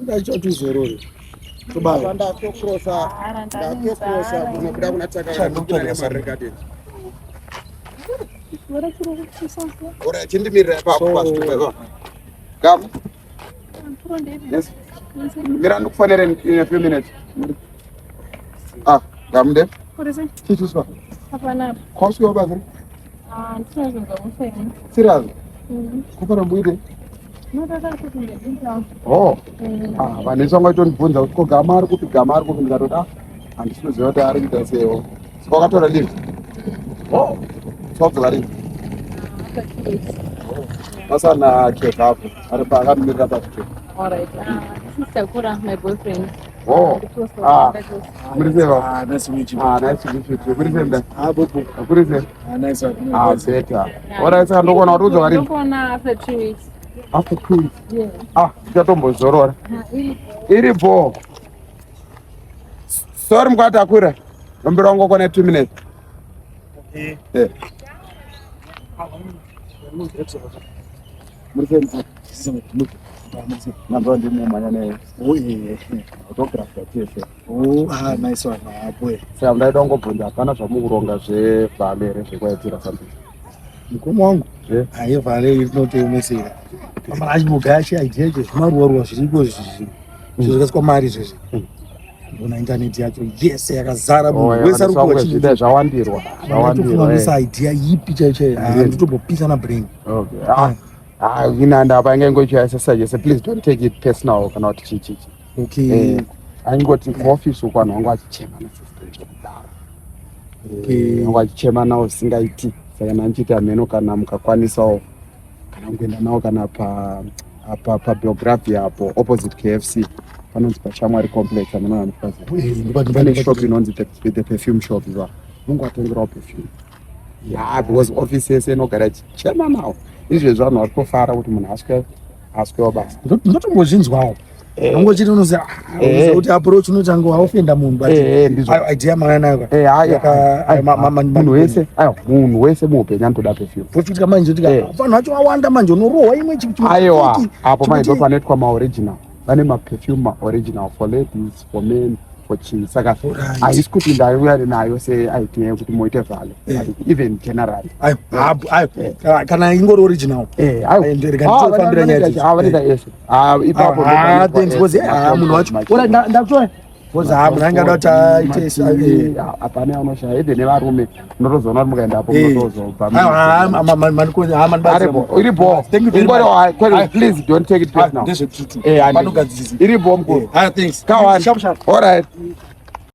Ndacho tuzorore. Tobaya. Ndatokrosa ndatokrosa kunobuda kuna takakadeni. Ora chindimirira ipapo pasitupa ipapo. Come. Yes. Mira ndikufonere in a few minutes. Ah, gamde. Chituswa. Hapana. Kwasvika basa. Ah, ndinozonzwa mufeni. Serious? Kupara muite. Oh. Ah, vanhu vese vanga vachitondibvunza kuti ko gama ari kupi gama ari kupi ndikatoti ah handisi kuziva kuti ari kuita seiwo. Saka wakatora leave? Oh. Saka wadzoka rini? Pasana kevapo ari pa akamimirira pachikero. All right. This is Sakura, my boyfriend. Oh. Ah. Muri sei baba? Ah, nice to meet you. Ah, nice to meet you too. Muri sei mda? Ah, Bobo. Kuri sei? Ah, nice one. Ah, better. All right, saka ndokuona kuti udzoka rini? Ndokuona after 2 weeks. After 2 weeks. Yeah. Ah, tichatombozorora. Iri bho. Sorry mkwati akwira. Nombero wangu kona 2 minutes. Okay. Eh. Muri sei mkwati? Namba ndimumhanya ne Oh, yeah. photographer tese. Oh, ah, nice one. Ah, boy. Saka ndaida kungobvunza hapana zvamukuronga zvevhale here zvekwaitira something. Mukoma wangu. Eh. Haye vale rinotoomesera. Mama achimboga chi idea icho zvimaruwa ruwa zviriko izvi. Izvo zvakaiswa mari izvezvi. Ndona internet yacho yese yakazara munhu wese ari kuwa Zvida chinhu. zvawandirwa. Zvawandirwa. Ndatofunga idea ipi chaiyo chaiyo. Ah, Nditombopisa na brain. Okay. Ah. Ah, ina ndapa ingangochiyaisa suggest please don't take it personal kana kuti chi chi chi. Okay. Eh, aingoti kuofisi uko vanhu vangu vachichema nasystem zvekudaro. Okay. Vangu vachichema nawo zvisingaiti saka ndandichiti hameno kana mukakwanisawo kana kungoenda nawo kana pa apa pabiography apo opposite KFC panonzi pashamwari complex hameno vanopaziva. Eh, Pane shop inonzi the perfume shop iva mungovatengerawo perfume. Yeah, because office yese inogara ichichema nawo izvezvi vanhu vari kutofara kuti munhu aswe aswewo basa. Ndotombozvinzwawo. Ungochiti unoziva Eh. kuti approach unotanga waofenda munhu but Eh, ndizvo. ayo idea makanaka. Eh, haya, Yaka- haya, munhu munhu wese aiwa munhu wese muupenyu anotoda perfume. Vochitika manje kuti Eh. vanhu vacho vawanda manje unorohwa imwe Aiwa, apo manje ndo panoitwa maoriginal. Vane maperfume maoriginal for ladies, for men, for chii. Saka Alright. haisi kuti ndauya nayo seidea yekuti moite vale. Eh. Even generally. Ayo, ayo, kana ingori original. Eh, aiwa. Ayo, rega Ah, nditofambira nyaya vanoita idzi. ah, vanoita yese. Ah, ipapo ndo Ah, panoitwa thanks, because yese, ah, munhu wacho. macho. Ora ndakutora. Because ah, munhu angada kuti aite hapana anoshaya even nevarume unotozoona kuti mukaendapo Eh. munotozobva Ayo, ah, ah, manibatsira. Aripo, iripo. Thank you very Ingori much. kweli, Ayo. please don't take it Ah, personal. ndezvekuti. Eh, handi. Panogadzirisa. Iripo mukuru. Ah, thanks. Kawan. Sharp, sharp. All right.